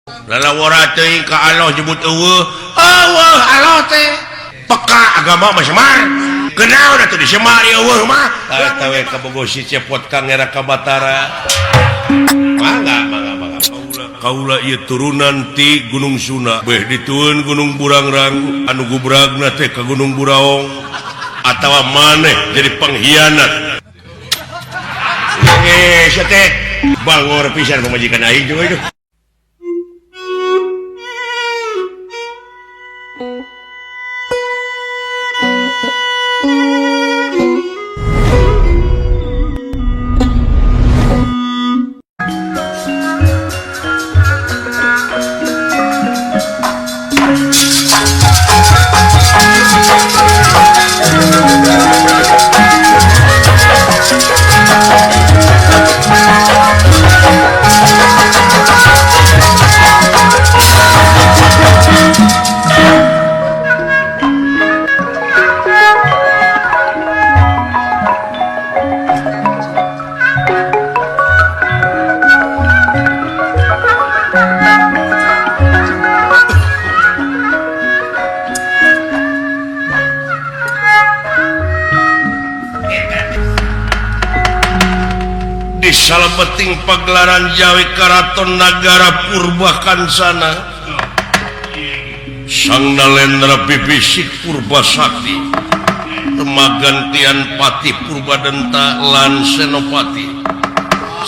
Lalawara teuing ka Allah nyebut eueuh. Eueuh Allah teh. Peka agama mah Semar. Kenaon atuh di Semar ieu eueuh mah. Eta we kabogoh si Cepot ka Ngera ka Batara. Mangga mangga mangga. Kaula ieu turunan ti Gunung Suna. Beh ditueun Gunung Burangrang anu gubragna teh ka Gunung Buraong. Atawa maneh jadi pengkhianat. Eh, sia teh bangor pisan pamajikan aing juga itu. Di salebeting pagelaran Jawi Karaton Nagara Purwakansana Sang Nalendra Bibisik Purbasakti Temagantian Pati Purbadenta lan Senopati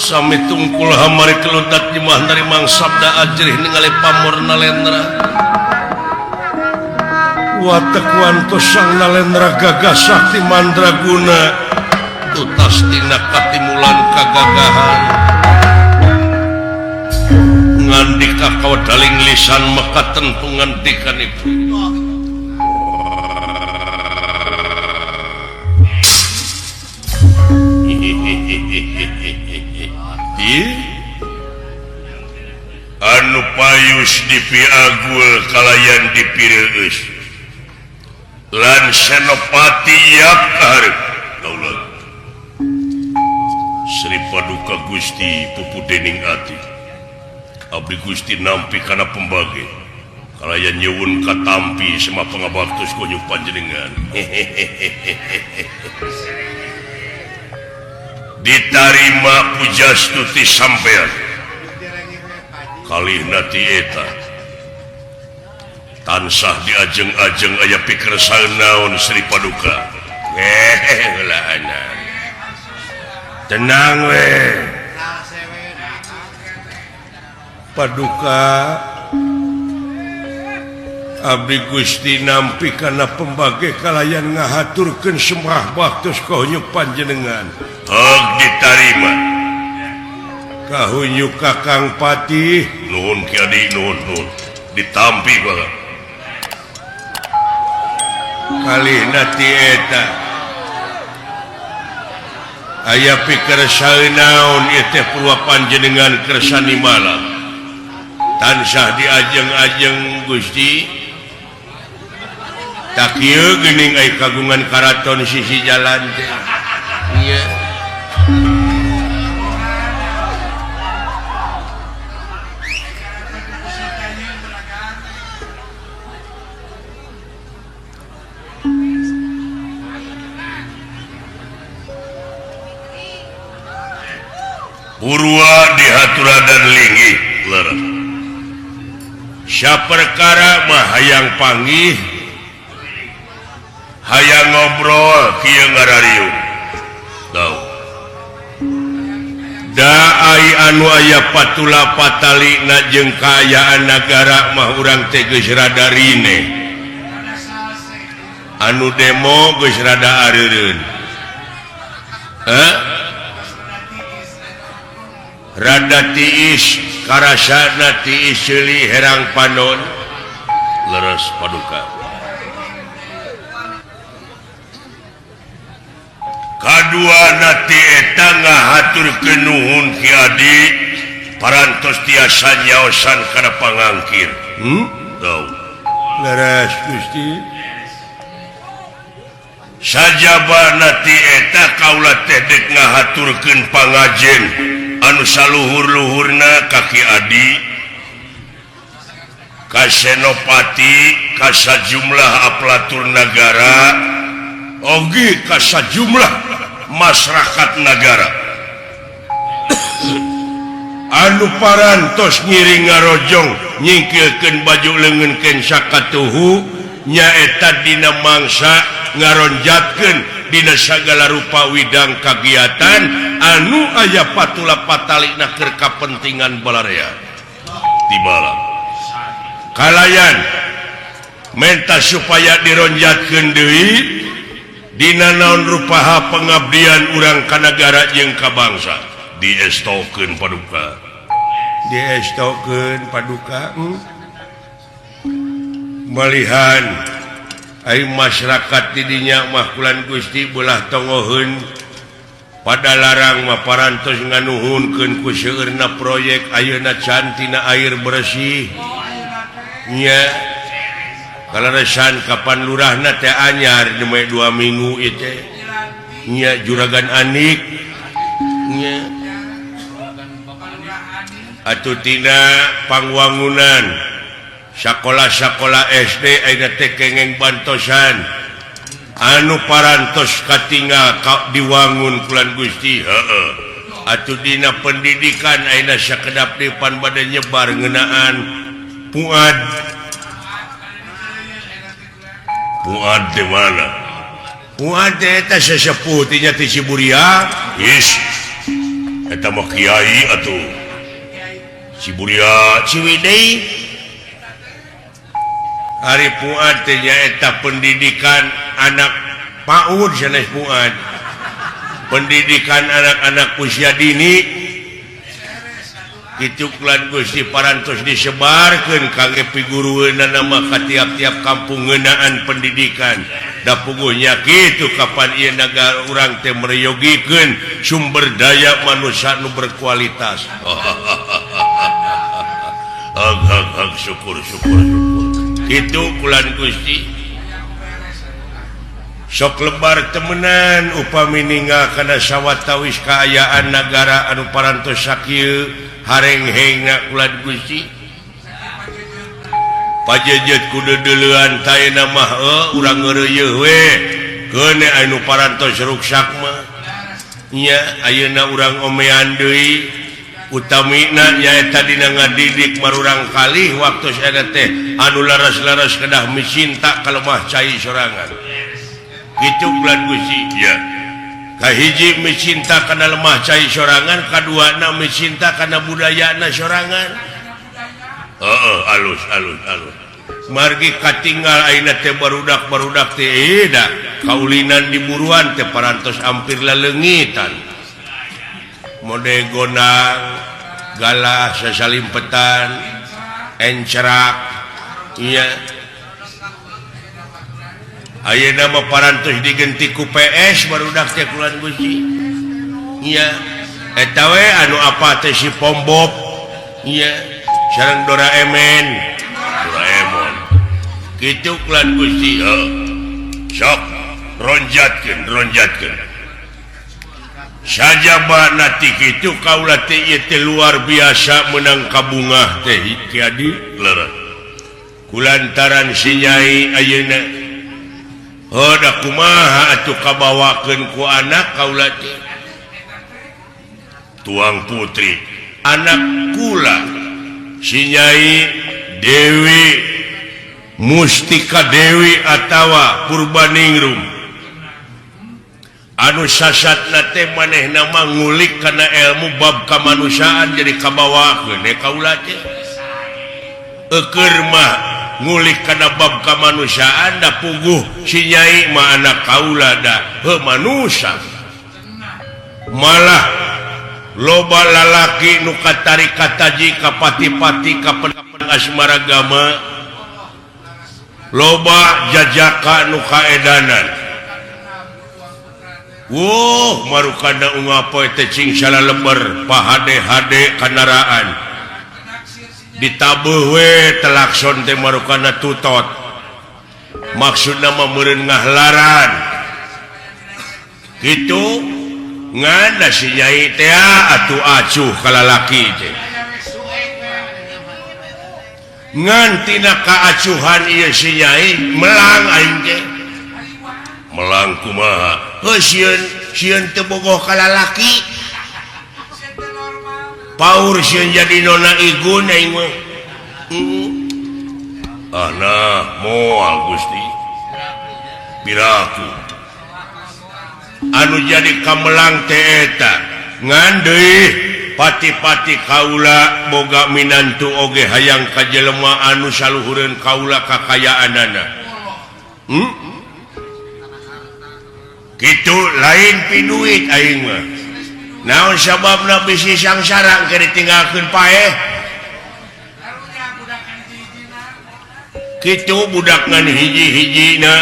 sami tungkul hamari keludat jemah narimang sabda ajrih ningali pamor Nalendra watek wantos Sang Nalendra gagah sakti mandraguna tutas tina katimulan kagagahan ngandika kawedaling lisan mekaten pangandikanipun. Anu payus dipiagul kalayan dipireueus lan Senopati yap kaharep kaula Sri Paduka Gusti pupu dening ati abdi Gusti nampi kana pembage kalayan nyuwun katampi sema pangabaktos konyu panjenengan. Ditarima pujastuti sampean kalihna ti eta tansah diajeng-ajeng aya pikersal naon Sri Paduka. Heula tenang we Paduka abdi Gusti nampi kana pembage kalayan ngahaturkeun sembah baktos ka hunyu panjenengan. Hog ditarima kahunyu Kakang Patih. Nuhun Ki Adi, nuhun nuhun ditampi banget kalihna ti eta aya pikersal naon ieu teh purwa panjenengan kersani malam tansah diajeng-ajeng Gusti tak kieu geuning ai kagungan karaton sisi jalan teh. Ieu Purwa dihaturadan linggih leres saperkara mah hayang panggih hayang ngobrol kieu ngarariung tau da ai anu aya patula patalina jeung kaayaan nagara mah urang teh geus rada rine anu demo geus rada areureun heuh rada tiis karasana tiis seuli herang panon leres Paduka. Kadua nati eta ngahaturkeun nuhun Ki Adi parantos tiasa nyaosan kana pangangkir. Tau leres Gusti sajaba nati eta kaula teh dek ngahaturkeun pangajen anu saluhur-luhurna ka Ki Adi Ka Senopati, ka sajumlah aparatur nagara, oge ka sajumlah masyarakat nagara anu parantos ngiring ngarojong nyingkilkeun baju leungeun ken sakatuhu, nyaeta dina mangsa ngaronjatkeun dina sagala rupa widang kagiatan anu aya patula patalina keur kapentingan balarea di malam kalayan menta supaya dironjatkeun deui dina naon rupaha pengabdian urang ka nagara jeung ka bangsa. Diestokeun paduka, diestokeun paduka. Malihan ai masyarakat didinya mah kulan Gusti belah tongoheun pada larang mah parantos nganuhunkeun ku seueurna proyek ayeuna cantina air bersih nya. Kaleresan kapan lurahna teh anyar demi 2 minggu ieu teh nya, juragan Anik nya. Atuh tina pangwangunan sakola-sakola SD ayeuna teh kengeng bantosan anu parantos katinggal ka diwangun kulan Gusti. Heeh, atuh dina pendidikan ayeuna sakedap depan bade nyebar ngeunaan Fuad. Fuad di mana? Fuad teh eta sesepuh teh nya ti Ciburia. Is eta mah kiai atuh Ciburia Ciwidey. Ari Fuad teh nyaeta pendidikan anak PAUD sanes Fuad, pendidikan anak-anak usia dini kitu kulan Gusti parantos disebarkeun kangge pigurueunana mah ka tiap-tiap kampung ngeunaan pendidikan. Da puguhnya kitu kapan ieu nagara urang teh mereyogikeun sumber daya manusia nu berkualitas. Hag hag hag, syukur syukur syukur kitu kulan Gusti. Sok lebar temenan upami ninggal kana sawatawis kaayaan nagara anu parantos sakieu harenghengna kulan Gusti. Pajejet kudu deuleuan taena mah urang ngeureuyeuh we keune anu parantos ruksak mah nya. Ayeuna urang omean deui, utamina nyaeta dina ngadidik marurang kalih waktu eta teh anu laras-laras kedah micinta ka lemah cai sorangan kitu kulan Gusti ya. Kahiji micinta kana lemah cai sorangan, kaduana micinta kana budayana sorangan. Heeh, alus alus alus. Margi katinggal ayeuna teh barudak-barudak teh da kaulinan di buruan teh parantos hampir laleungitan, mode gondang galah sasalimpetan encerak iya. Ayeuna mah parantos digenti ku PS barudak teh kulan Gusti nya. Eta we anu apa teh si Pombop nya sareng Doraemon. Doraemon kitu kulan Gusti. Heuh, sok ronjatkeun ronjatkeun sajaba nati kitu kaula teh ieu teh luar biasa menang kabungah teh Ki Adi leres kulantaran si Nyai ayeuna. Oh, da kumaha atuh kabawakeun ku anak kaula teh tuang putri anak kula si Nyai Dewi Mustika Dewi atawa Purbaningrum anu sasatna teh manehna mah ngulik kana ilmu bab kamanusiaan jadi kabawakeun kaula teh. Eukeur mah ngulik kana bab kamanusiaan da puguh si Nyai mah anak kaula da heuh manusia. Malah loba lalaki nu katarik kataji ka pati-pati ka asmaragama, loba jajaka nu kaedanan. Wuh, marukana unggal poe teh cing salaleber pahade-hade kandaraan ditabuh we telakson teh marukana tutot, maksudna mah meureun ngahlaran kitu. Ngan da si Nyai teh atuh acuh ka lalaki teh. Ngan tina kaacuhan ieu si Nyai melang aing teh. Melang kumaha? Heuh sieun sieun teu bogoh ka lalaki. Paur sieun jadi nona igun aing mah. Ah nah moal Gusti. Piraku anu jadi kamelang teh eta ngan deui pati-pati kaula boga minantu oge hayang ka jelema anu saluhureun kaula kakayaanana. Kitu lain piduit aing mah. Naon sababna bisi sangsara engke ditinggalkeun paeh? Kitu budak ngan hiji-hijina.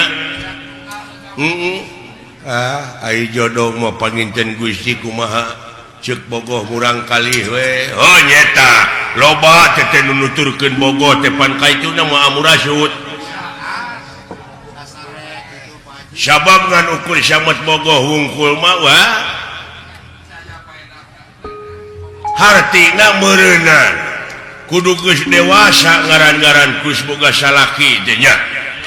Ah, ai jodoh mah panginten Gusti kumaha ceuk bogoh murang kalih we. Oh nyeta loba teh teh nu nuturkeun bogoh teh pan kaituna mah amurasut. Sabab ngan ukur samet bogoh wungkul mah wah. Hartina meureunan kudu geus dewasa ngaran-ngaran geus boga salaki teh nya.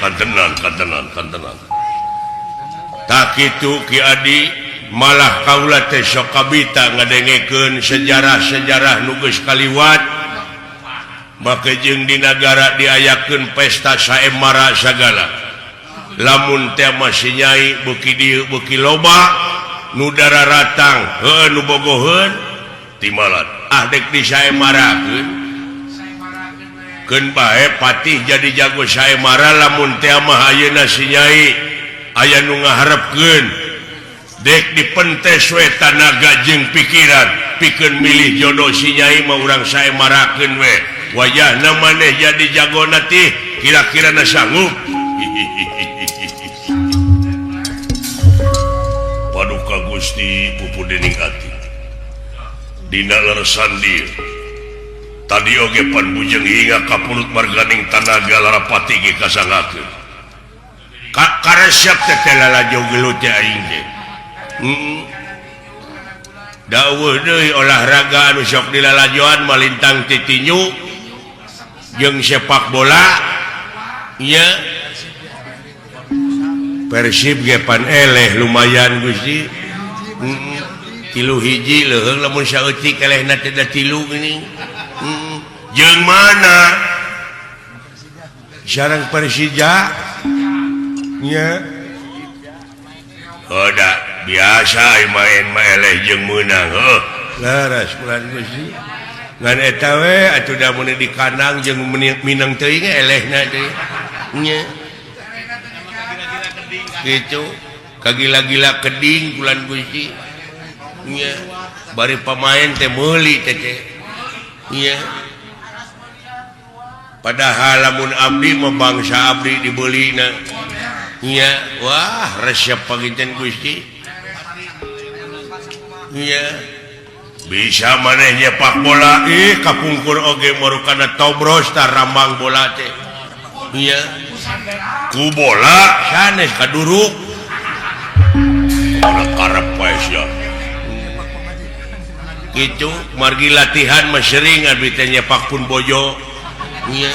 Kantenan kantenan kantenan. Tak kitu Ki Adi malah kaula teh sok kabita ngadengekeun sejarah-sejarah nu geus kaliwat. Make jeung di nagara diayakeun pesta saemara sagala. Lamun teh mah si Nyai beuki dieu beuki loba nu dararatang heuh nu bogoheun timalan. Ah dek disaemarakeun. Keun bae patih jadi jago saemara lamun teh mah ayeuna si Nyai aya nu ngaharepkeun dek dipentes we tanaga jeung pikiran pikeun milih jodoh si Nyai mah urang saemarakeun we. Wayahna maneh jadi jagona teh kira-kira na sanggup. Paduka Gusti pupu dening ati dina leresan dieu tadi oge pan bujeng hingga kapurut marganing tanaga larapati ge kasangakeun. Karesep teh lalajo gelut teh aing teh. Dawuh deui olahraga anu sok dilalajoan malintang ti tinju jeung sepak bola nya. Persib ge pan eleh lumayan Gusti. 3-1 leuheung lamun saeutik elehna teh da 3 geuning. Jeung mana? Sareng Persija nya. Oh da biasa main mah eleh jeung meunang heuh. Leres bulan Gusti. Ngan eta we atuh da mun di kandang jeung minang teuing elehna teh. Nya. Kitu kagila-gila keding bulan Gusti. Nya bari pamain teh meuli teh teh. Nya. Padahal lamun abdi mah bangsa abdi dibeulina. Nya, wah resep panginten Gusti. Nya. Bisa maneh nyepak bola ih kapungkur oge marukana tobros tah rambang bola teh. Nya. Ku bola sanes kaduruk. Ora karep wae sia. Kitu margi latihan mah sering abdi teh nyepak pun bojo. Nya.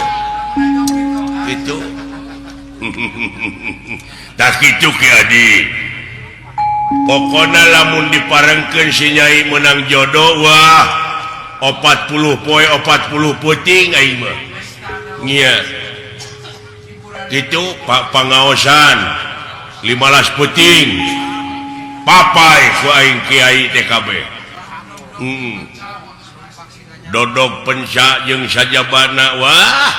Kitu. Tah kitu Ki Adi. Pokona lamun diparengkeun si Nyai meunang jodoh wah 40 poe 40 peuting aing mah. Nya. Kitu Pak pangaosan 15 peuting. Papai ku aing kiai TKB. Dodog penca jeung sajabana wah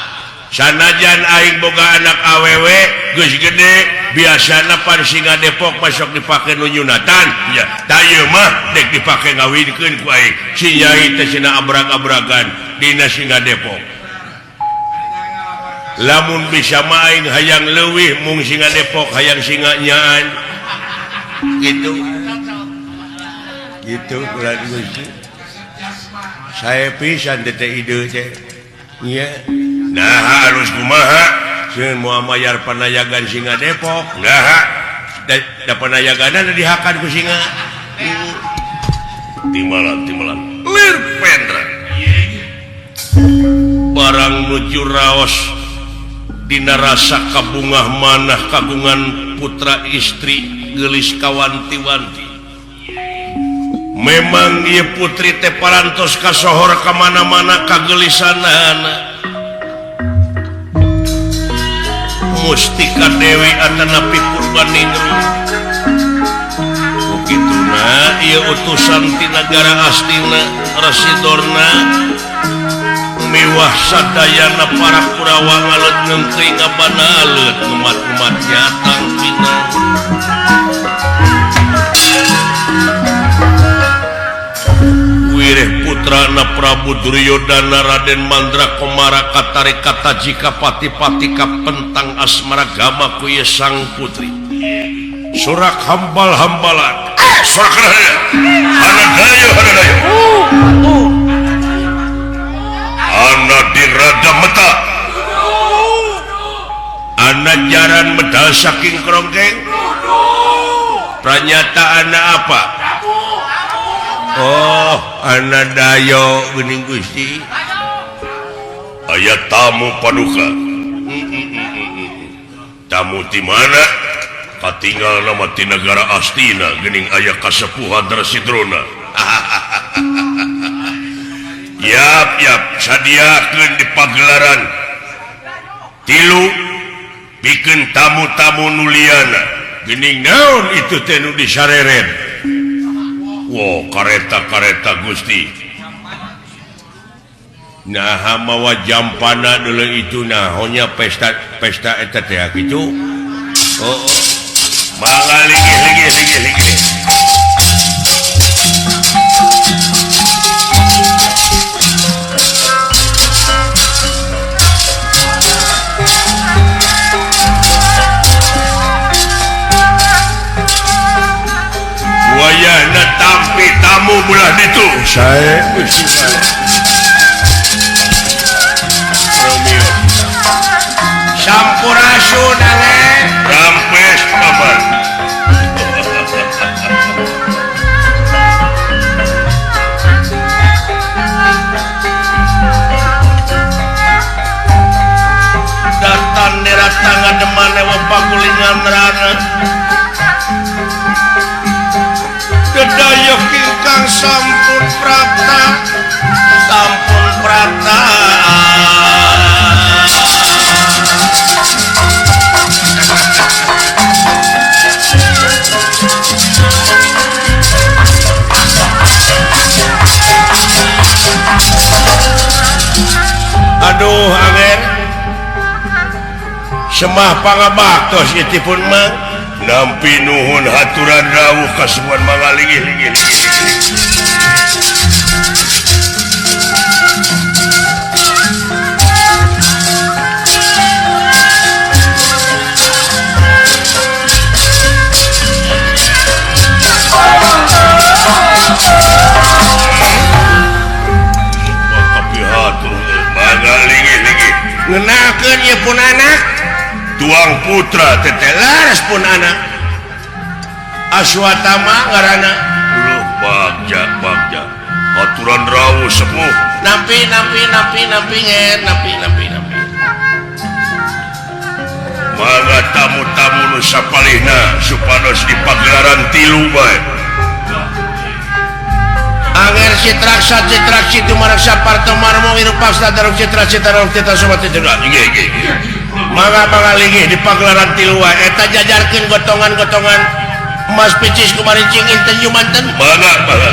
sanajan aing boga anak awewe geus gede biasana pan singa Depok masuk dipake nu nyunatan nya tah ieu mah dek dipake ngawinkeun ku aing si Nyai teh sina abrag-abragan dina singa Depok. Lamun bisa mah aing hayang leuwih mung singa Depok hayang singa nyaan gitu gitu ulah Gusti. Saya pisan teh ide teh nya. Nah halus kumaha sieun moal mayar panayagan singa Depok. Nah da panayaganna dihakan ku singa. Timalan timalan lir pendra. Barang nuju raos dina rasa kabungah manah kagungan putra istri geulis kawanti-wanti. Memang ieu putri teh parantos kasohor ka mana-mana kageulisanana. Mustika Dewi atanapi Purbaningrum. Kituna ieu utusan ti nagara Astina Rasidorna miwah sadayana para Kurawa ngaleut ngeungkeui ngabana aleut ngemat-ngemat nyatang pinang. Wireh putrana Prabu Duryodana Raden Mandra Komara katarik katajika pati-pati kapentang asmara gama ku ieu sang putri. Surak hambal-hambalan. Surak hanadayo hanadayo. Ana dirada meta. Ana jaran medal saking kerongkeng. Pernyataan apa? Oh, ana dayo geuning Gusti. Aya tamu paduka. Tamu ti mana? Katinggal nama ti nagara Astina geuning aya kasepuhan Rasidrona. Yap yap sadiakeun di pagelaran. Tilu pikeun tamu-tamu nuliana. Geuning naon itu teh nu disareren. Wow, kareta-kareta Gusti. Nah, mawa jampana dulu itu nah honya pesta eta teh kitu. Oh, oh. Mangga linggih linggih linggih linggih. Wayahna tampi tamu belah ditu. Sae Gusti sae. Romeo. Sampurasun aneh. Rampes paman. Datan neratangan demane pagulingan rana. Dedayok ingkang sampun prapta, sampun prapta. Aduh anger semah pangabaktos itipun mah. Nampi nuhun haturan rawuh kasuwan mangalinggih linggih linggih. Tapi hatur mangalinggih linggih. Ngenakeun ieu pun anak. Tuang putra teteh laras pun anak. Aswatama ngaranna. Luh bagja bagja. Aturan rawuh sepuh. Nampi nampi nampi nampi ngen nampi nampi nampi. Mangga tamu-tamu nu sapalihna supados di pagelaran tilu bae. Anger citraksa citraksi tumaraksa partomarmo wirupaksa daruk citra citra daruk citra sobat citra. Nggih nggih. Mangga mangga linggih di pagelaran tilu wae eta jajarkeun gotongan-gotongan emas picis kumarincing inten jumanten. Mangga mangga.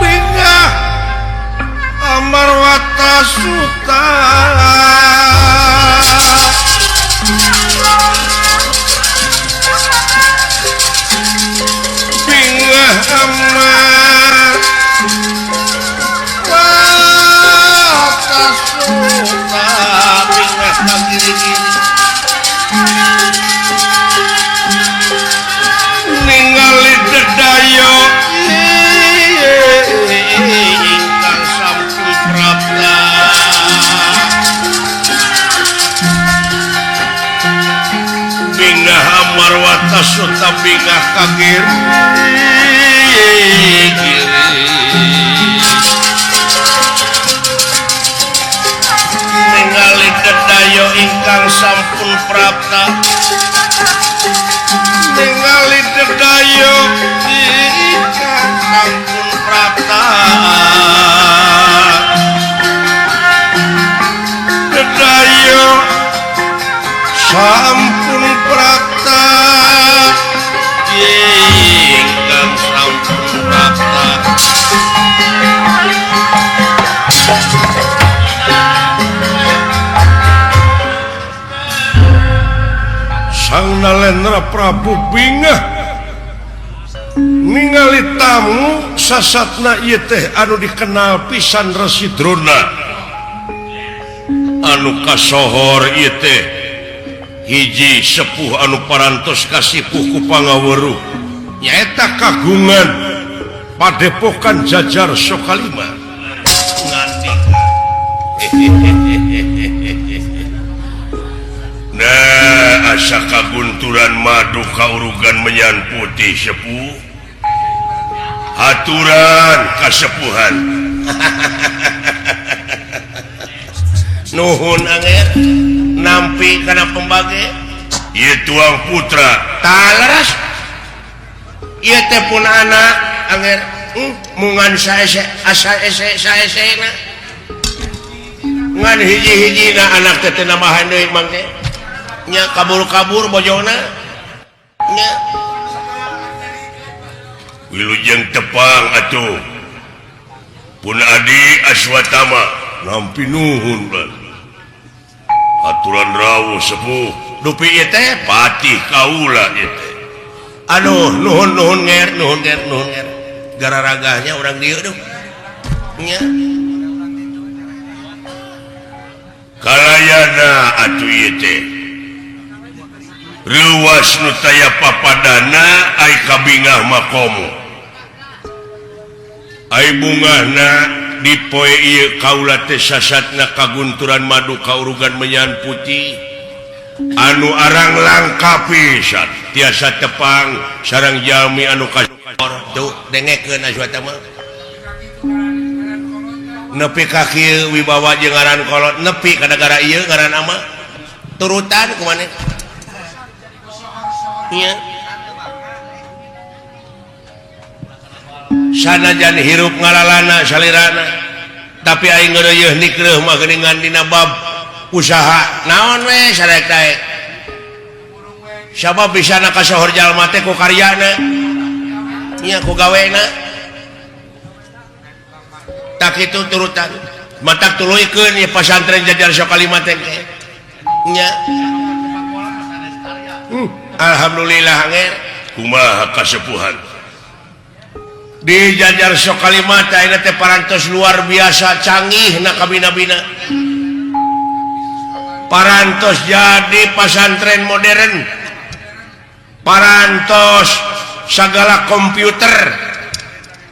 Bingah Amarwata Suta. Bingah Amar Suta bingah kagiri-giri ningali dedayo ingkang sampun prapta. Bingah Amarwata Suta bingah kagiri. prapta ningali dedayo ingkang sampun prapta dedayo sampun prapta ingkang sampun prapta. Sang Nalendra Prabu bingah ningali tamu sasatna ieu teh anu dikenal pisan Resi Drona anu kasohor ieu teh hiji sepuh anu parantos kasipuh ku pangaweruh nyaeta kagungan padepokan Jajar Sokalima ngandika. Nah, asa kagunturan madu kaurugan menyan putih sepuh aturan kasepuhan. Nuhun anger nampi kana pembage ieu tuang putra taleres ieu teh pun anak anger mungan saese asa ese saesena ngan hiji-hijina anak teh teu nambahan deui mangke nya kabur-kabur bojona nya. Wilujeng tepang atuh pun adi Aswatama nampi nuhun aturan rawuh sepuh dupi ieu teh patih kaula ieu teh. Aduh nuhun nuhun nger nuhun nger nuhun nger gararagahnya urang dieu duh nya kalayana atuh ieu teh reuwas nu taya papadana ai kabingah makomo ai bungahna di poe ieu kaula teh sasatna kagunturan madu kaurugan menyan putih anu arang langka pisan tiasa tepang sareng jalmi anu kasor tuh dengekeun Aswatama nepi ka kieu wibawa jeung ngaran kolot nepi ka negara ieu ngaran ama turutan kumaneh nya. Sanajan hirup ngalalana salirana tapi aing ngeureuyeun nikreuh mah geuningan dina bab usaha naon we sarek daek sabab bisana kasohor jalma teh ku karyana nya ku gawena tak kitu turutan matak tuluykeun ieu pasantren Jajar Sokalima teh nya. Alhamdulillah anger kumaha kasepuhan di Jajar Sokalima teh teh parantos luar biasa canggih na kabina-bina parantos jadi pasantren modern parantos segala komputer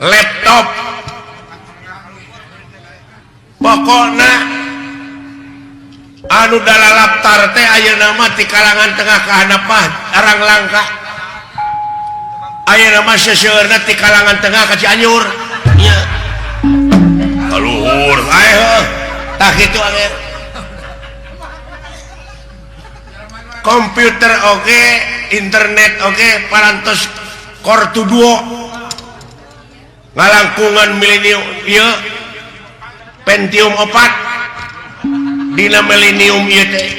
laptop pokokna anu dalalaptar teh ayeuna mah ti kalangan tengah ka handap mah arang langka ayeuna mah seseueurna ti kalangan tengah ka Cianjur nya kaluhur ayo tah kitu anger komputer oge internet oge parantos core 2 duo ngalangkungan milenium ieu Pentium 4 dina milenium ieu teh.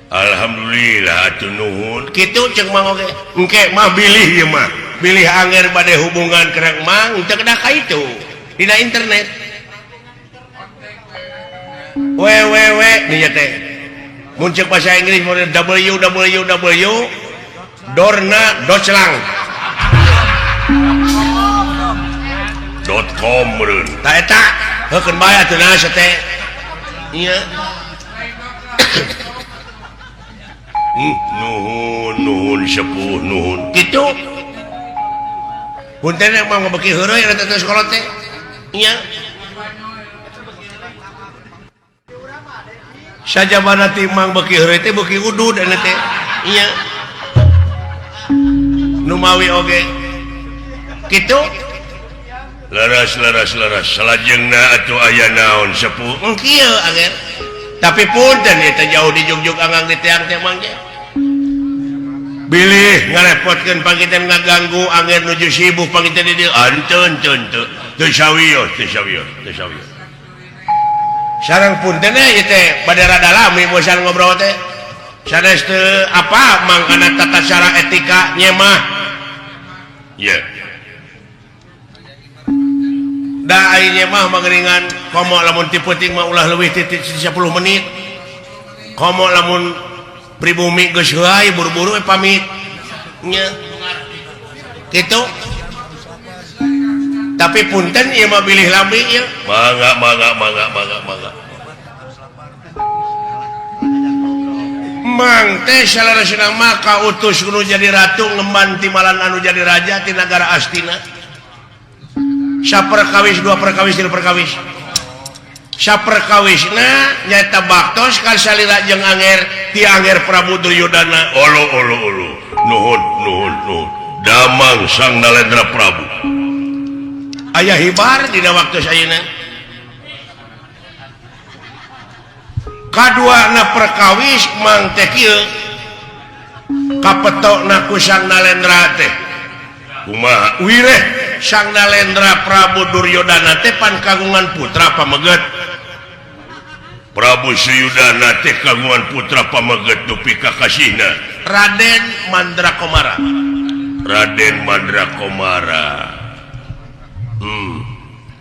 Alhamdulillah atuh nuhun kitu ceuk mang oge engke mah bilih ieu mah bilih anger bade hubungan kerang mang teu kedah ka itu dina internet www dinya teh mun ceuk bahasa Inggris model www dorna doclang .com meureun ta eta heukeun bae atuh naon teh nya. Nuhun nuhun sepuh nuhun kitu punten mah beuki heureuy eta teh sekolah teh nya. Sajabana ti mang beuki heureuy teh beuki udud eta teh nya nu mawi oge kitu leres leres leres salajengna atuh aya naon sepuh kieu anger Tapi punten eta jauh di Jugjug anggang di tiang teh mang ge. Bilih ngarepotkeun panginten ngaganggu angger nuju sibuk panginten di dieu. Henteu henteu henteu. Teu sawios, teu sawios, teu sawios. Sareng punten ieu teh bade rada lami bosan ngobrol teh. Sanes teu apa mangkana tata cara etika nyemah. Ye. Da ai nyemah mah geuningan komo lamun ti peuting mah ulah leuwih ti 10 menit. Komo lamun pribumi geus heuay buru-buru we pamit. Nya. Kitu. Tapi punten ieu mah bilih lami ieu. Mangga mangga mangga mangga mangga. Mang teh salarasna mah kautus nu jadi ratu ngemban timalan anu jadi raja ti nagara Astina. Saperkawis dua perkawis tilu perkawis. Saperkawisna nyaeta baktos ka salira jeung Anger ti Anger Prabu Duryudana. Olo olo olo. Nuhun nuhun nuhun. Damang Sang Nalendra Prabu. Aya hibar dina waktu ayeuna. Kaduana perkawis mang teh kieu. Kapetokna ku Sang Nalendra teh. Kumaha? Wireh Sang Nalendra Prabu Duryodana teh pan kagungan putra pameget. Prabu Suyudana teh kagungan putra pameget dupi ka kasihna Raden Mandrakomara. Raden Mandrakomara.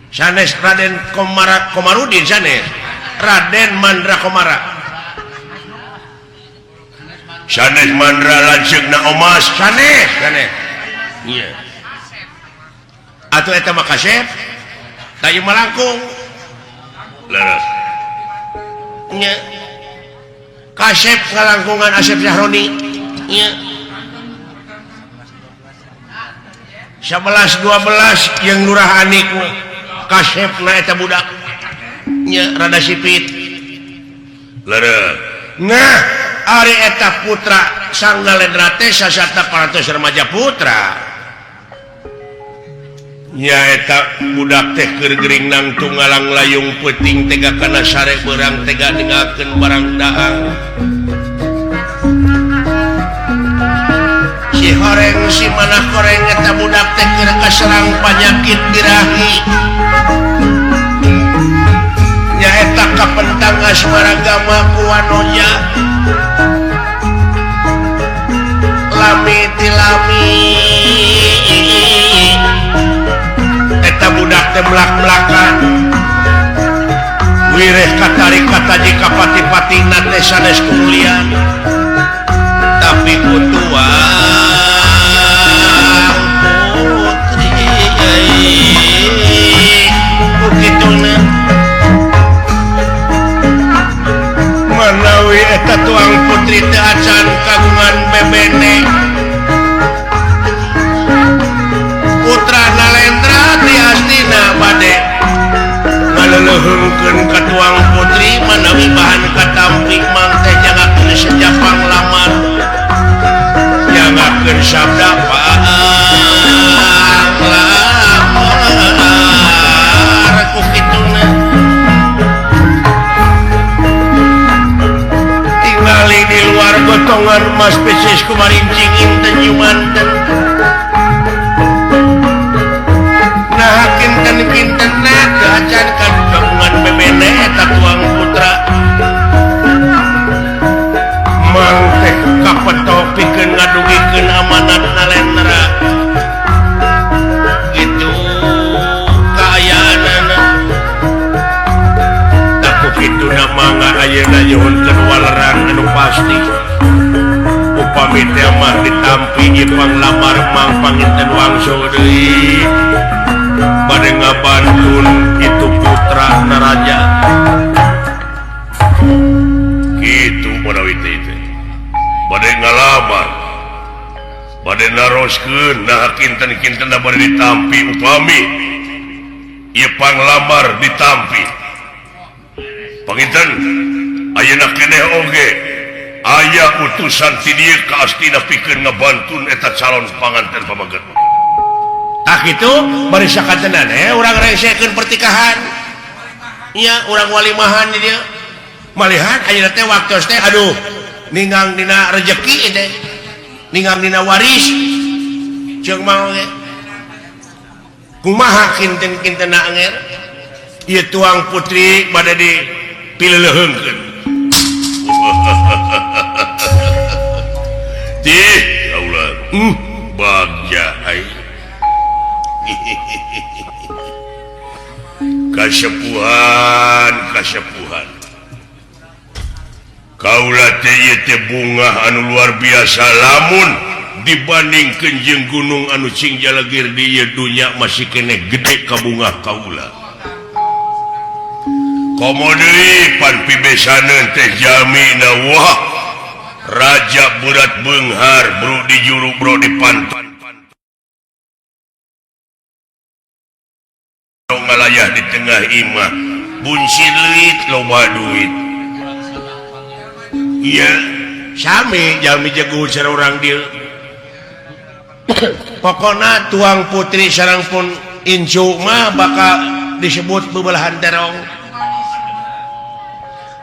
Sanes Raden Komara Komarudin sanes. Raden Mandrakomara. Sanes Mandra lanceukna Omas sanes sanes. Iya. Atuh eta mah kasep. Da ieu mah langkung. Leres. Nya. Kasep ngalangkungan Asep Syahroni. Nya. 11 12 jeung Lurah Anik mah kasepna eta budak. Nya rada sipit. Leres. Nah, ari eta putra Sang Nalendra teh sasarta parantos remaja putra. Nyaeta budak teh keur gering nangtung ngalang layung peuting tega kana sare beurang tega ningalkeun barang daang. Si horeng si manah koreng eta budak teh keur kaserang panyakit birahi. Nyaeta kapentang asmaragama ku wanoja. Lami tilami eta budak teh melak-melakan. Wireh katarik kataji kapati-patina teh sanes kumulian. Tapi ku tuang putri ku kituna. Manawi eta tuang putri teh acan kagungan bebene. Putra Nalendra ti Astina bade ngaleuleungkeun ka tuang putri manawi bahan katampi mang teh nyangakeun sejapang lamar nyangakeun sabda panglamar ku kituna. Tingali di luar gotongan mas pesis kumarincing inten nyumanten. Nah kinten-kinten teu acan kagungan bebene eta tuang putra. Mang teh kapeto pikeun ngadugikeun amanat Nalendra. Gitu kaayaanana. Tah ku kituna mangga ayeuna nyuhunkeun waleran anu pasti. Upami teh mah ditampi ieu panglamar mang panginten wangsul deui. Bade ngabantun itu putra naraja. Kitu manawi teh teh. Bade ngalamar. Bade naroskeun nah kinten-kinten bade ditampi upami ieu panglamar ditampi. Panginten ayeuna keneh oge aya utusan ti dieu ka Astina pikeun ngabantun eta calon panganten pameget. Tah kitu bari sakantenan urang rengsekeun pertikahan. Nya urang walimahan di dieu. Malihan ayeuna teh waktos teh aduh ninggang dina rejeki teh. Ninggang dina waris. Ceuk mau ge. Kumaha kinten-kintenna anger? Ieu tuang putri bade dipileuheungkeun. Tih, kaula. Bagja aing. Kasepuhan, kasepuhan. Kaula teh ieu teh bunga anu luar biasa lamun dibandingkeun jeung gunung anu cing jalegir di ieu dunya masih keneh gede ka bunga kaula. Komo deui pan pibesaneun teh jamina wah raja berat beunghar bro di juru bro di pantai ngalayah di tengah imah buncit leuit loba duit. Iya sami jalmi jago sareng urang dieu. Pokona tuang putri sareng pun incu mah bakal disebut bebelahan terong.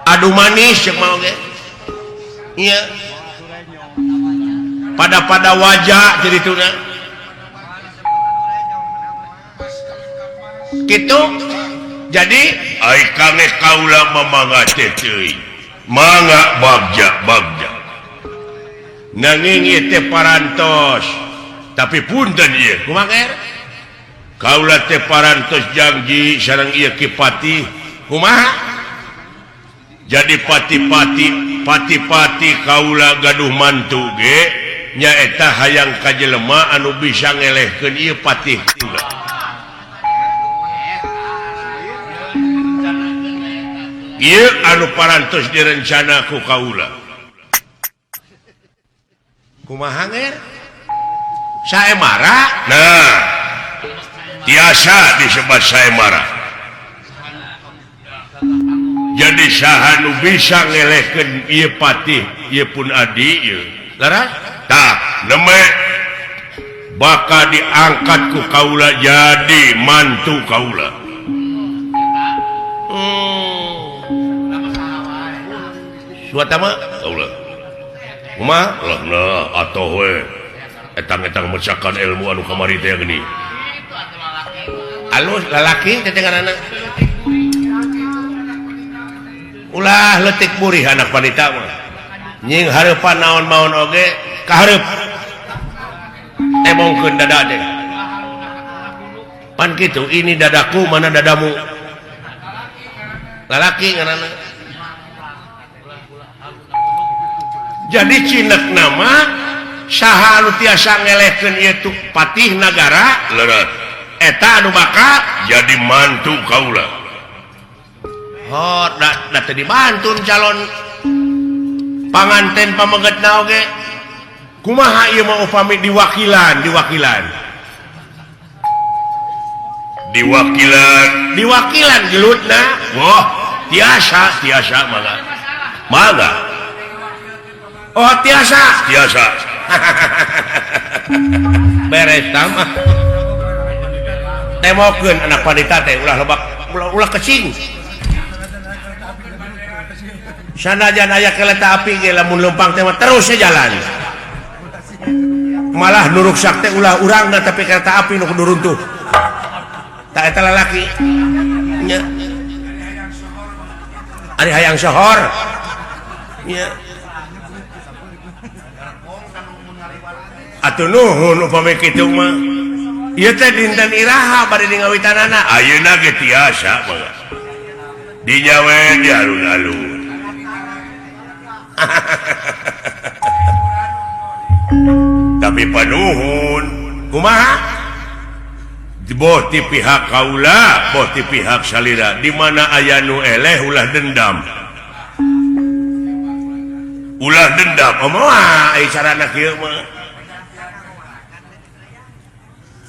Adu manis ceuk mah oge. Iya. Pada-pada wajah jadi tuna. Gitu. Jadi ai kange kaula mamangga teh teuing. Mangga bagja bagja. Nanging ieu teh parantos. Tapi punten ieu kumaha ger? Kaula teh parantos janji sareng ieu Ki Patih. Kumaha? Jadi pati-pati pati-pati kaula gaduh mantu ge nyaeta hayang ka jelema anu bisa ngelehkeun ieu patih kaula. Ieu anu parantos direncana ku kaula. Kumaha nger? Saemara? Nah, tiasa disebut saemara. Jadi saha nu bisa ngelehkeun ieu patih ieu pun adi ieu. Laras? Tah, neme bakal diangkat ku kaula jadi mantu kaula. Suatama kaula. Kumaha? Lah nah atoh we. Etang-etang mecakan ilmu anu kamari teh geuning. Alus lalaki teh ngaranna. Ulah leutik burih anak wanita mah. Nying hareupan naon-maon oge kahareup. Emongkeun dada teh. Pan kitu ini dadaku mana dadamu. Lalaki ngaranna. Jadi cinek nama saha anu tiasa ngelehkeun ieu tu patih nagara leureuh. Eta anu bakal jadi mantu kaula. Oh, da teu dibantun calon panganten pamegetna oge. Kumaha ieu mah upami diwakilan, diwakilan. Diwakilan, diwakilan gelutna. Wah, tiasa, tiasa mangga. Mangga. Oh, tiasa, tiasa. Beres tah mah. Temokeun anak wanita teh ulah lebak, ulah kecing. Sanajan aya kereta api ge lamun leumpang teh mah terus jalan. Malah nu ruksak teh ulah urangna tapi kereta api nu kudu runtuh. Tah eta lalaki. Nya. Ari hayang sohor. Nya. Atuh nuhun upami kitu mah. Ieu teh dinten iraha bade di ngawitanana. Ayeuna ge tiasa mah. Dinya we di alun-alun. Tapi panuhun kumaha? Boh ti pihak kaula, boh ti pihak salira, di mana aya nu eleh ulah dendam. Ulah dendam omoa ai carana kieu mah.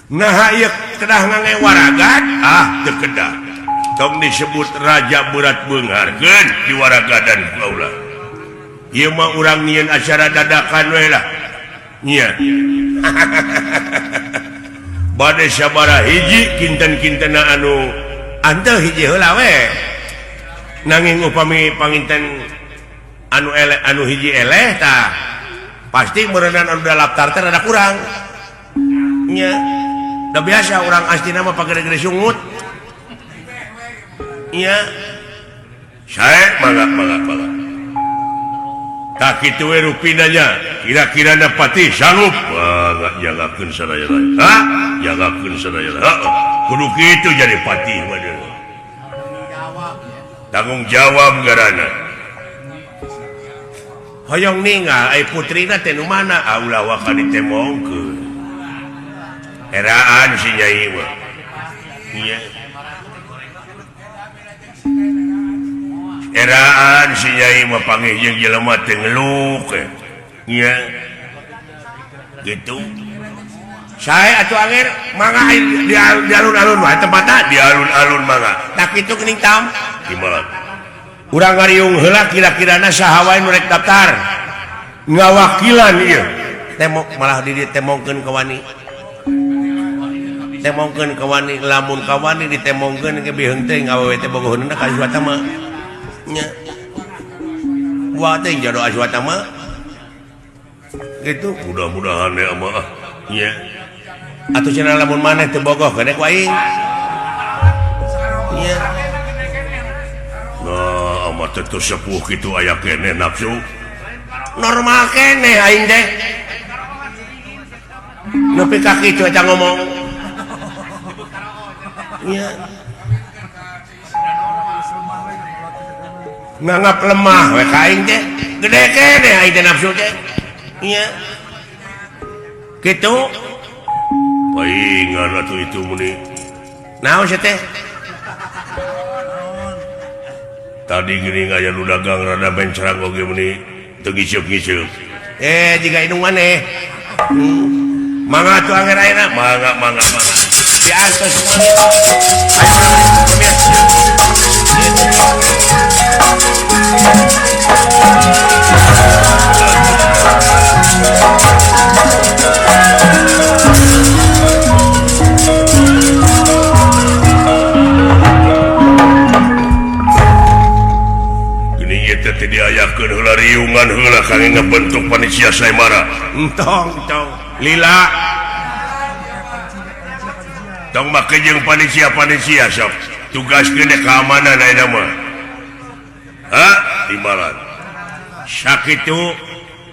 Naha ieu kedah ngange waragat? Ah, teu kedah. Tong disebut raja berat beungharkeun di waragadan kaula. Ieu mah urang nyieun acara dadakan we lah. Nya. Bade sabaraha hiji kinten-kintena anu anteu hiji heula we. Nanging upami panginten anu eleh anu hiji eleh tah pasti meureunan anu daftar teh rada kurang. Nya. Da biasa urang astina mah pagede-gede sungut. Nya. Sae mangga mangga mangga. Tak kitu we rupina nya, kira-kirana patih sanggup. Mangga jagakeun sadaya-daya. Ha? Jagakeun sadaya. Heeh. Kudu kitu jadi patih mah deui. Tanggung jawab garana. Hoyong ninggal ai putrina teh nu mana? Ah ulah waka ditemongkeun. Eraan si nyai mah. Iya. Eraan si nyai mah panggih jeung jelema teh ngeluk. Iya. Gitu. Sae atuh anger mangga di alun-alun wae tempatna di alun-alun mangga. Tak kitu geuning tam. Gimana? Urang ngariung heula kira-kirana saha wae nu rek daftar. Ngawakilan ieu. Temok malah di dieu temongkeun ka wani. Temongkeun ka wani lamun ka wani ditemongkeun ke biheung teh awewe teh bogoheunna ka Aswatama. Nya. Wa teh jodoh Aswatama. Gitu mudah-mudahan ya mah. Nya. Atuh cenah lamun maneh teu bogoh gede ku aing. Nya. Nah, amat teu sepuh kitu aya keneh nafsu. Normal keneh aing teh. Nepi ka kitu eta ngomong. Nya. Nganggap lemah we ka aing teh. Gede keneh aing teh nafsu teh. Nya. Kitu. Paingan atuh itu meni. Naon sia teh? Tadi geuning aya nu dagang rada bencerang oge meni teu ngiceup-ngiceup. Eh jiga indung maneh. Mangga atuh anger ayeuna. Mangga mangga mangga. Diantos mani. Geuning ieu teh teu diayakeun heula riungan heula kangge ngabentuk panitia saemara. Entong entong lila. Tong make jeung panitia-panitia sok. Tugaskeun keamanan ayeuna mah. Ha? Timbalan. Sakitu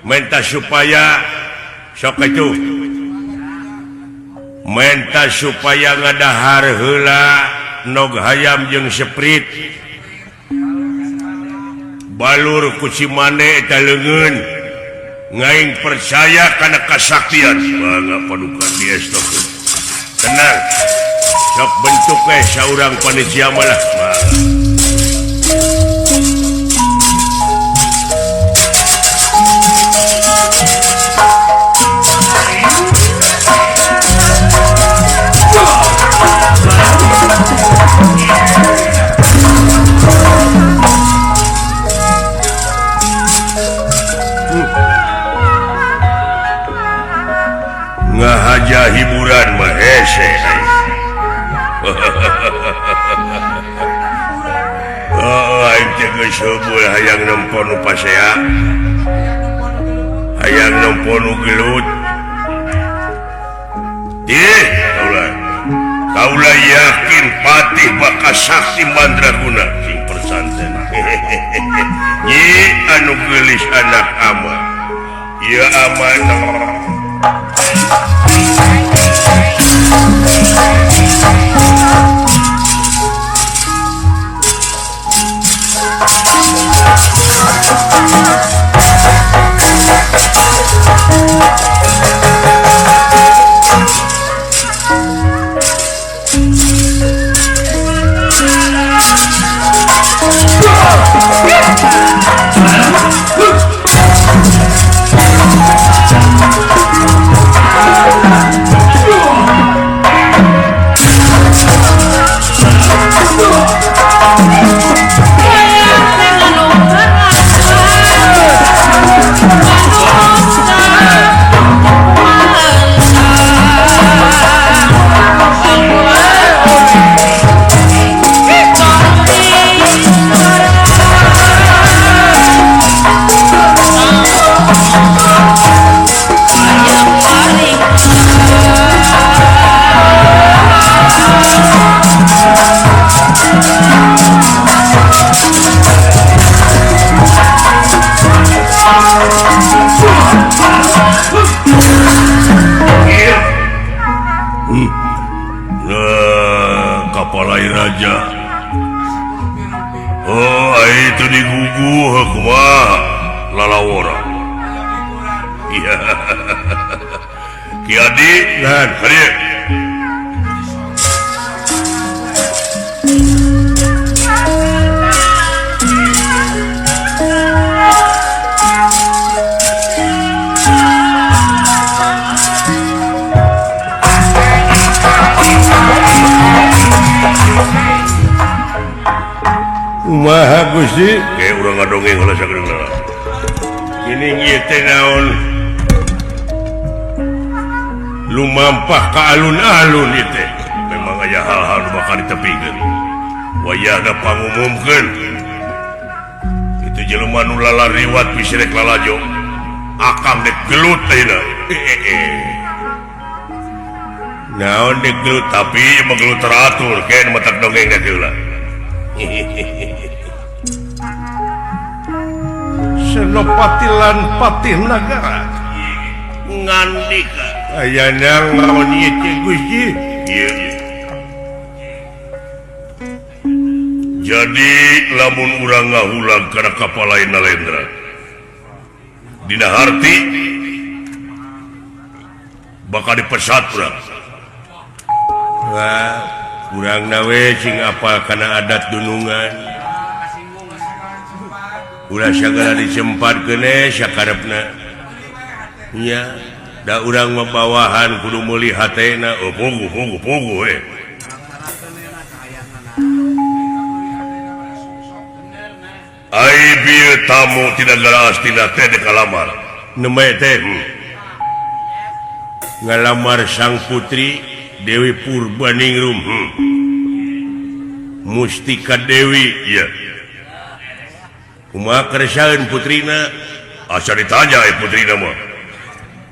menta supaya sok itu. Menta supaya ngadahar heula nog hayam jeung seprit. Balur ku Cimande eta leungeun. Ngaing percaya kana kasaktian. Mangga paduka diestokeun. Tenang. Sok bentuk we saurang panitia mah lah. Mangga. Ngahaja hiburan mah hese. Oh, aing teh geus heubeul hayang nempo nu pasea. Hayang nempo nu gelut. Ih, kaula. Kaula yakin patih bakal sakti mandraguna sing persanten. Nyi anu geulis anak ama. Ieu aman. kapalai raja. Oh, itu diguguh kumaha lalawora. Iya. Ki Adi, Lan, hadir. Kumaha Gusti? Ke urang ngadongeng heula sagedeung. Ini ieu teh naon? Lumampah ka alun-alun ieu teh. Memang aya hal-hal nu bakal ditepikeun. Wayahna pangumumkeun. Itu jelema nu lalariwat bisi rek lalajo. Akang dek gelut ayeuna. Naon dek gelut tapi mah gelut teratur keun matak dongeng da heula. Senopati lan Patih Nagara ngandika aya naon ieu teh Gusti? Ieu. Jadi lamun urang ngahulang kana kapalai Nalendra dina harti bakal dipesat urang. Wah, urang nawe sing apal kana adat dunungan. Ulah sagala disempat keune sakarepna. Nya, da urang mah bawahan kudu meuli hatena. Oh, puguh puguh puguh we. Ai bieu tamu tina negara Astina teh dek ngalamar. Nembe teh ngalamar sang putri Dewi Purbaningrum. Mustika Dewi iya. Kumaha keresaeun putrina? Asa ditanya putrina mah.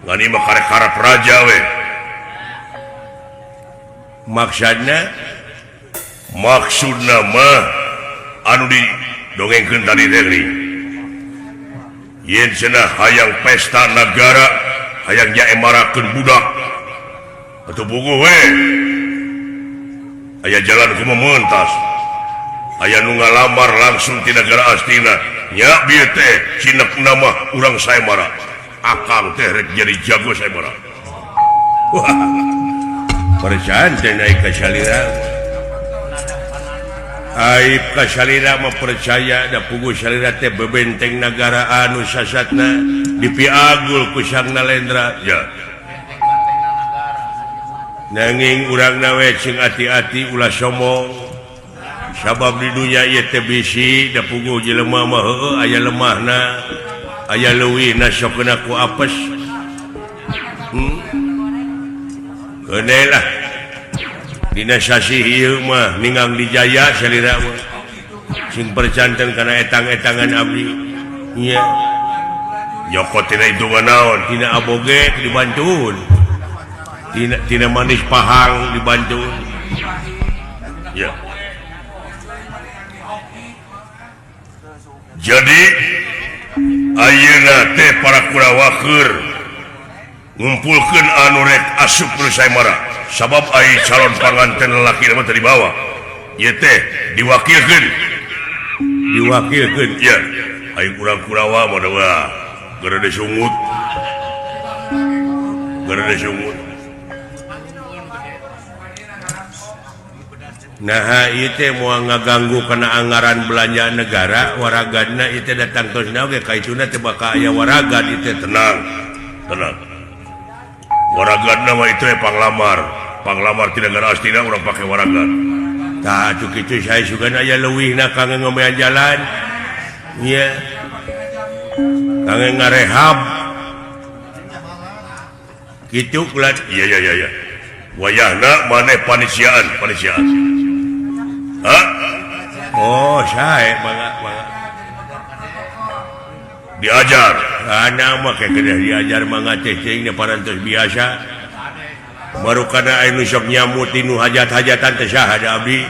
Ngani mah karek-karep raja we. Maksudna? Maksudna mah anu didongengkeun tadi teh geuning. Yen cenah hayang pesta nagara, hayang nyaemarakeun budak. Atuh puguh we. Aya jalan kumaha mentas. Aya nu ngalamar langsung ti negara Astina. Nya bieu teh cinekna mah urang saemara. Akang teh rek jadi jago saemara. Wah. Percayaan teh naik ka salira. Aib ka salira mah percaya da puguh salira teh bebenteng nagara anu sasatna dipiagul ku Sang Nalendra. Ya. Nanging urang nawe sing ati-ati ulah sombong. Sabab di dunya ieu teh bisi da puguh jelema mah heueuh aya lemahna, aya leuwihna sok kena ku apes. Keune lah. Dina sasih ieu mah ninggang dijaya salira mah. Sing percanten kana etang-etangan abdi. Nya. Nyokot tina hitungan naon? Tina aboge dibantuun. Tina manis pahang dibantuun. Ya. Jadi ayeuna teh para Kurawa keur ngumpulkeun anu rek asup nu saemara. Sabab ai calon panganten lalaki mah teu dibawa. Ieu teh diwakilkeun. Diwakilkeun. Ya. Ai urang Kurawa mah da gerede sungut. Gerede sungut. Nah ieu teh moal ngaganggu kana anggaran belanja negara waragadna ieu teh datang tosna oge ka ituna teh bakal aya waragad ieu teh. Tenang, tenang. Waragadna mah itu panglamar. Panglamar ti negara Astina urang pake waragad. Tah atuh kitu sae sugan aya leuwihna kangge ngomean jalan. Nya. Kangge ngarehab. Kitu ulah. Iya iya iya iya. Wayahna maneh panitiaan, panitiaan. Hah? Oh, sae mangga mangga. Diajar. Ana mah kedah diajar mangga teh cing parantos biasa. Baru kana anu sok nyamut tinu hajat-hajatan teh saha da abdi.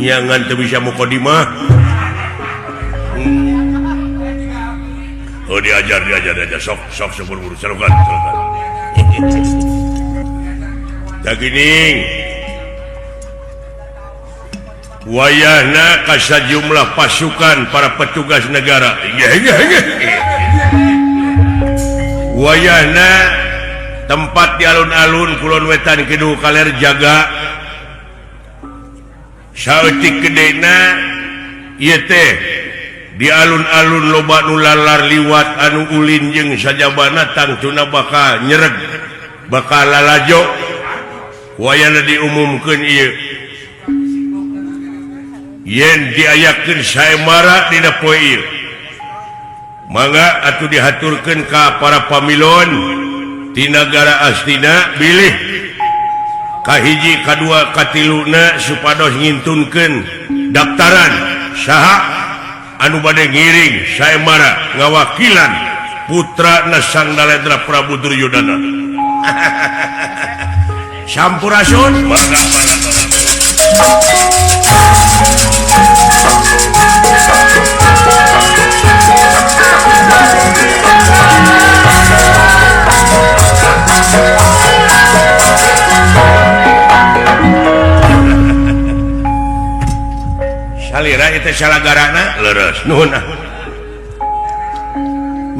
Nya ngan teu bisa mukadimah. Oh, diajar diajar diajar sok sok buru-buru serukan serukan. Da geuning. Wayahna ka sajumlah pasukan para petugas negara. Wayahna tempat di alun-alun kulon wetan kidul kaler jaga. Saeutik gedena ieu teh di alun-alun loba nu lalar liwat anu ulin jeung sajabana tangtuna bakal nyereg bakal lalajo. Wayahna diumumkeun ieu yen diayakeun saemara dina poe ieu. Mangga atuh dihaturkeun ka para pamilon ti nagara Astina bilih kahiji kadua katiluna supados ngintunkeun daftaran saha anu bade ngiring saemara ngawakilan putrana Sang Nalendra Prabu Duryodana. Sampurasun. Mangga mangga. Salira itu salagarana leres nuhun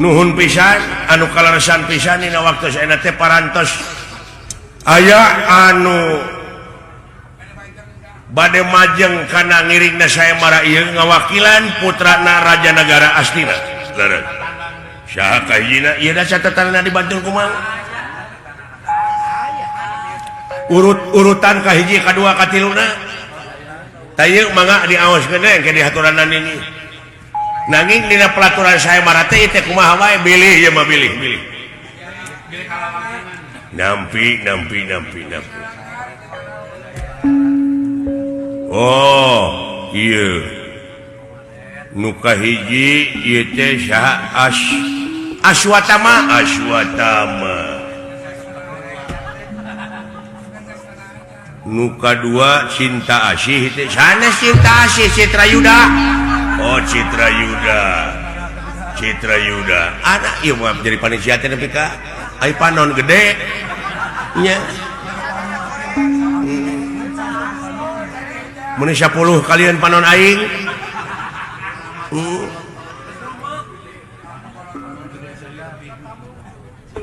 nuhun pisan anu kaleresan pisan dina waktu saena teh parantos aya anu bade majeng kana ngiringna saemara ieu ngawakilan putrana Raja Nagara Astina. Leres saha kahijina ieu da catatanna dibantul kumaha urut-urutan kahiji kadua katiluna. Tayeu mangga diaoskeun we ke dihaturanan ini. Nanging dina pelaturan saemara teh teh kumaha wae bilih ieu mah bilih bilih. Nampi nampi nampi nampi. Oh, ieu. Nu kahiji ieu teh saha Aswatama, Aswatama. Nu kadua Cinta Asih teh sanes Cinta Asih Citra Yuda. Oh Citra Yuda. Citra Yuda. Anak ieu mah jadi panitia teh nepi ka ai panon gede. Nya. Mun 10 kalian panon aing.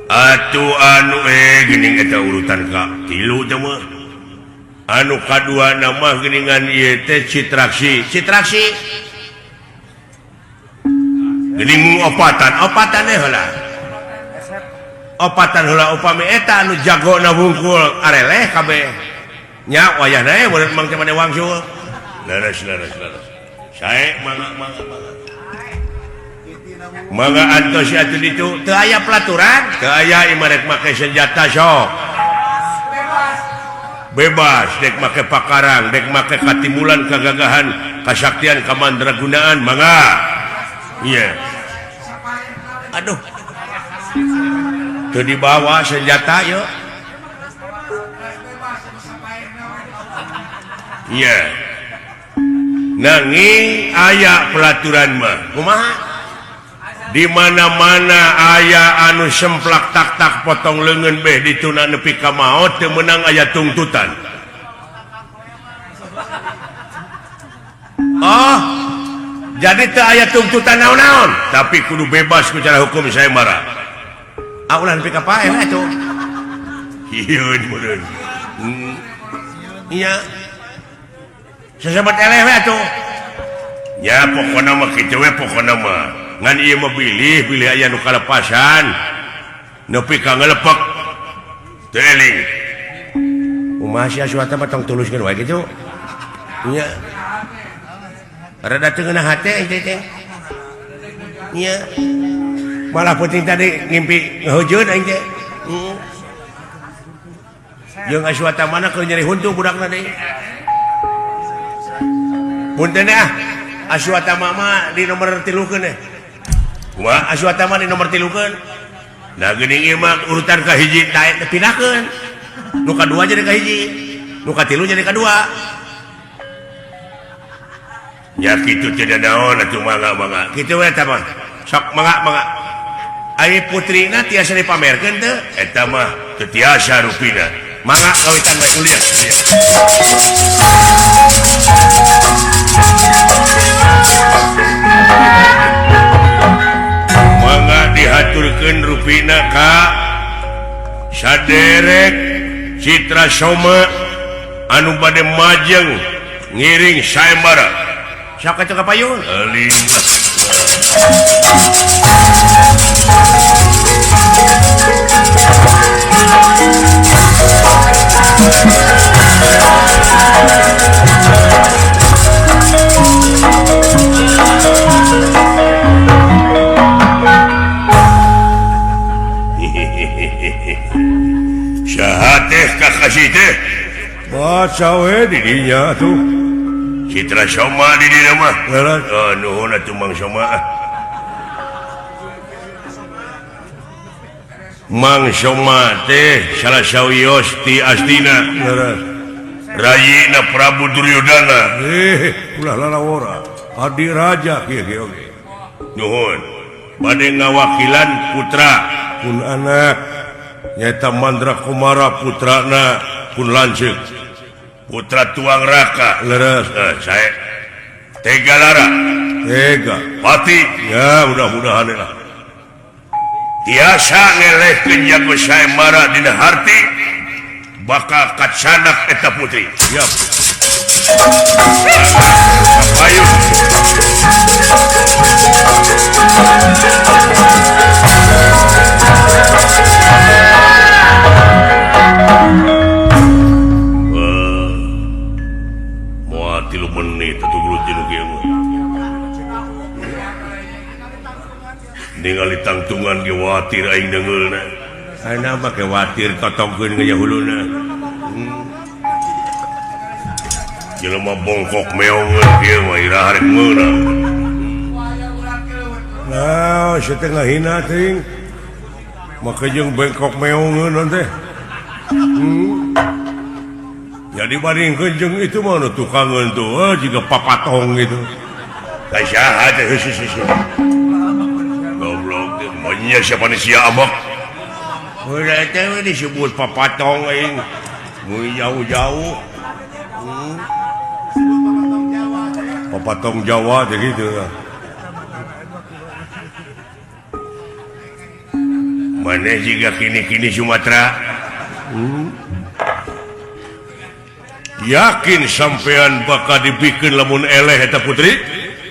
Atuh anu geuning eta urutan ka 3 teh mah. Anu kadua nama geuningan ieu teh Citraksi. Citraksi. Geuning opatan, opatan eh heula. Opatan heula upami eta anu jagona wungkul areleh kabeh. Nya wayahna eh meureun mang teh mane wangsul. Leres leres leres. Sae mangga mangga mangga. Mangga antos atuh ditu teu aya pelaturan, teu aya ieu mah rek make senjata sok. Bebas dek make pakarang, dek make katimulan, kagagahan, kasaktian, kamandragunaan, mangga. Iya. Aduh. Teu dibawa senjata yeuh. Iya. Nanging aya pelaturan mah. Kumaha? Di mana-mana aya anu semplak tak-tak potong leungeun beh dituna nepi ka maot teu meunang aya tungtutan. Oh, jadi teu aya tungtutan naon-naon, tapi kudu bebas ku cara hukum saemara. Ah ulah nepi ka paeh atuh. Hieun meureun. Iya. Sasabat eleh we atuh. Ya pokona mah kitu we pokona mah. Ngan ieu mah bilih bilih aya nu kalepasan nepi ka ngelepek teu eling. Kumaha sia Aswata mah tong tuluskeun wae kitu. Nya. Rada teu ngeunah hate teh teh. Nya. Malah penting tadi ngimpi ngahujeun aing teh. Heeh. Jeung Aswata mana keur nyeri huntu budakna deui. Punten ah. Aswatama mah di nomor 3 keun eh. Kumaha Aswatama di nomor 3 keun? Nah geuning ieu mah urutan ka hiji daek dipindahkeun. Nu kadua jadi ka hiji, nu katilu jadi kadua. Ya kitu teh naon atuh mangga mangga. Kitu we eta mah. Sok mangga mangga. Ari putrina tiasa dipamerkeun teu? Eta mah teu tiasa rupina. Mangga kawitan we kuliah. nepina ka saderek Citra Soma anu bade majeng ngiring sayembara. Siapa teh kapayun? Euling. Saha teh kakasih teh? Baca we di dinya tuh. Citra Soma di dinya mah. Oh, nuhun atuh Mang Soma. Mang Soma teh salah sawios ti Astina. Rayina Prabu Duryodana. Ulah lalawora. Adi raja kieu kieu oge. Nuhun. Bade ngawakilan putra pun anak nyaeta Mandra Kumara putrana pun lanceuk. Putra Tuang Raka. Leres. Saya Tegalara. Tega. Pati. Ya mudah-mudahan lah. Tiasa ngelehkeun jago sayembara dina harti bakal kacanak eta putri. Siap. Kapayun. Moal 3 menit atuh gelut jeung nu kieu mah. Ningali tangtungan ge watir aing deungeulna. Ayeuna mah ge watir totongkeun ge huluna. Jelema bongkok meongeun kieu mah iraha rek meunang. Nah, sia teh ngahina teuing. Make jeung bengkok meongeun teh. Ya dibandingkeun jeung itu mah nu tukangeun tuh jiga papatong gitu. Ka saha teh heuh. Goblok teh manya siapa nih sia abok. Udah teh disebut papatong aing. Mun jauh-jauh. Papatong Jawa teh gitu. Maneh jiga kini-kini Sumatera. Yakin sampean bakal dibikin lamun eleh eta putri?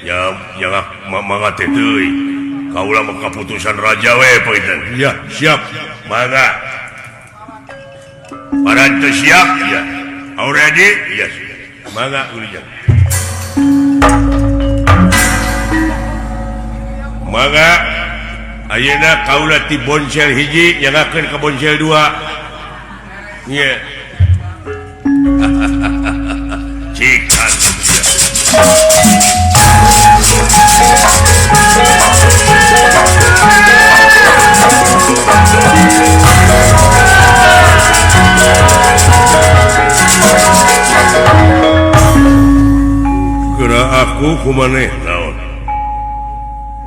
Ya, jangan mangga teh teuing. Kaula mah kaputusan raja we panginten. Ya, siap. Mangga. Parantos siap? Ya. Already? Ya. Mangga ulijan. Mangga ayeuna kaula ti boncel hiji nyangakeun ka boncel 2. Nya. Cikan. Geura aku kumaneh naon?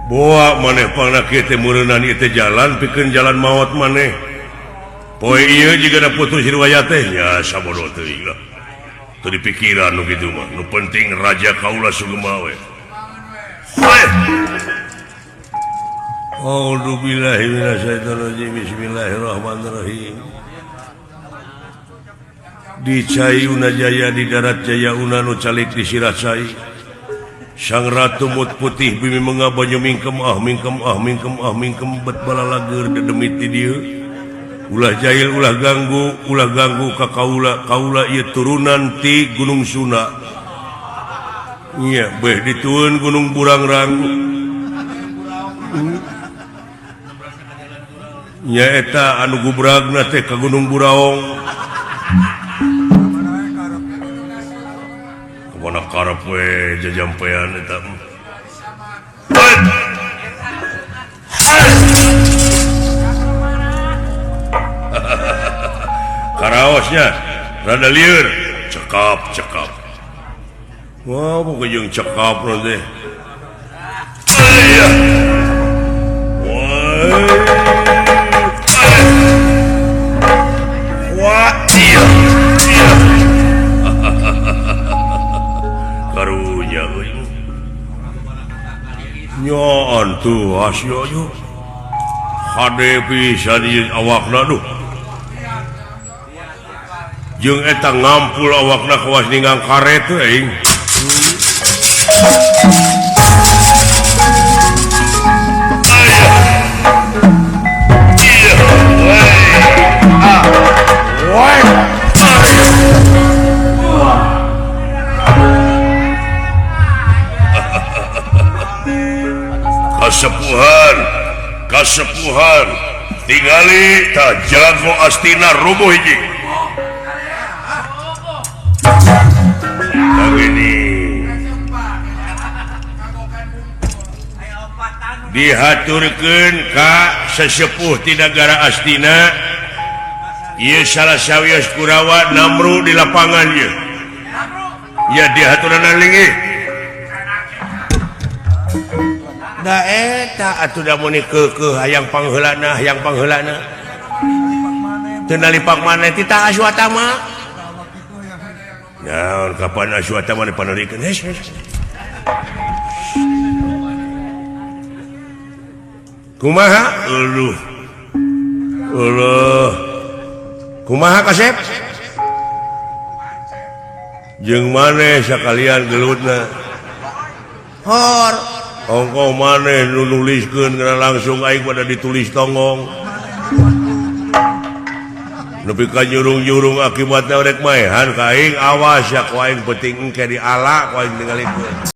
Boa maneh pangna kieu teh meureunan ieu teh jalan pikeun jalan maot maneh. Poe ieu jiga da putus riwayat teh ya sabodo teuing lah. Teu dipikiran nu kitu mah. Nu penting raja kaula sugema we. A'udzubillahi minasyaitonirrajim. Bismillahirrahmanirrahim. Di cai una jaya di darat jaya una nu calik di sirah cai. Sang ratu mut putih bumi mengabanyu mingkem ah mingkem ah mingkem ah mingkem bet balalageur dedemit di dieu. Ulah jahil ulah ganggu ka kaula kaula ieu turunan ti Gunung Sunda. Nya beh ditueun Gunung Burangrang. Nyaeta anu gubragna teh ka Gunung Buraong. Kemana karep we jajampean eta. Karaosnya rada lieur, cekap cekap. Wah, bukan jeung cekap teh. Wah, iya. Iya. Karunya euy. Nyaan tuh asyo yo. Hade pisan ieu awakna duh. Jeung eta ngampul awakna kawas ninggang karet teh aing. Kasepuhan, kasepuhan, tingali ta jago astina rubuh hiji. Begini dihaturkeun ka sesepuh ti nagara Astina, ieu salah sawios Kurawa namru di lapangan ieu. Ya dihaturana linggih. Da eta atuh da muni keukeuh hayang pangheulana, hayang pangheulana. Teu nalipak maneh titah Aswatama. Naon kapan Aswatama dipanerikeun? Hes. Kumaha? Aduh. Aduh. Kumaha kasep? Jeung maneh sakalian gelutna. Hor. Ongko maneh nu nuliskeun geura langsung aing pada ditulis tonggong. Nepi ka nyurung-nyurung akibatna rek maehan ka aing awas ya ku aing penting engke diala ku aing ningalikeun.